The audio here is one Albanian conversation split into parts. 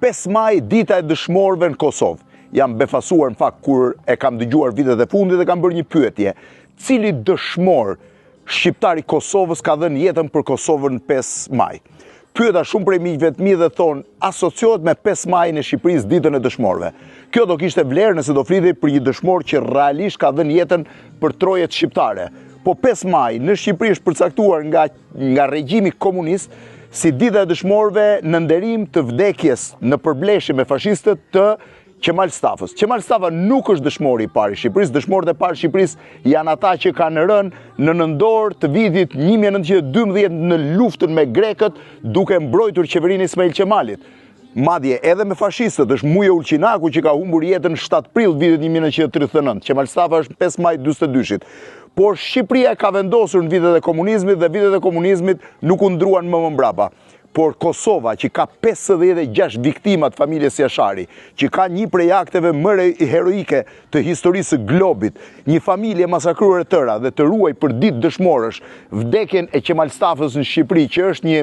5 maj dita e dëshmorëve në Kosovë. Jam befasuar në fakt kur e kam dëgjuar vitet e fundit dhe kam bërë një pyetje. Cili dëshmor shqiptar i Kosovës ka dhënë jetën për Kosovën 5 maj? Pyeta shumë prej miqve të mi dhe thonë asociohet me 5 majin e Shqipërisë ditën e dëshmorëve. Kjo do kishte vlerë nëse do flitej për një dëshmor që realisht ka dhënë jetën për trojet shqiptare. Po 5 maj në Shqipëri është përcaktuar nga nga regjimi komunist si dita e dëshmorëve në nderim të vdekjes në përleshje me fashistët të Qemal Stafës. Qemal Stafa nuk është dëshmori i parë i Shqipërisë, dëshmorët e parë të Shqipërisë janë ata që kanë rënë në nëntor të vitit 1912 në luftën me grekët duke mbrojtur qeverinë e Ismail Qemalit. Madje edhe me fashistët është Mujo Ulqinaku që ka humbur jetën 7 prill vitit 1939. Qemal Stafa është 5 maj 42-shit. Por Shqipëria ka vendosur në vitet e komunizmit dhe vitet e komunizmit nuk u ndruan më më mbrapa. Por Kosova që ka 56 viktima të familjes Jashari, që ka një prej akteve më heroike të historisë së globit, një familje masakruar e tëra dhe të ruaj për ditë dëshmorësh vdekjen e Qemal Stafës në Shqipëri, që është një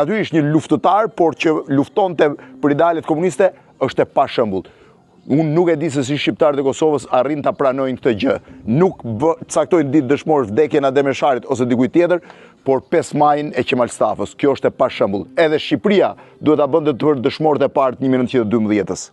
natyrisht një luftëtar, por që luftonte për idealet komuniste, është e pashembullt. Unë nuk e di se si shqiptarët e Kosovës arrijnë ta pranojnë këtë gjë. Nuk caktojnë ditë dëshmorësh vdekjen e Adem Jasharit ose dikujt tjetër, por 5 majin e Qemal Stafës. Kjo është e pashembullt. Edhe Shqipëria duhet ta bënte për dëshmorët e parë të 1912-ës.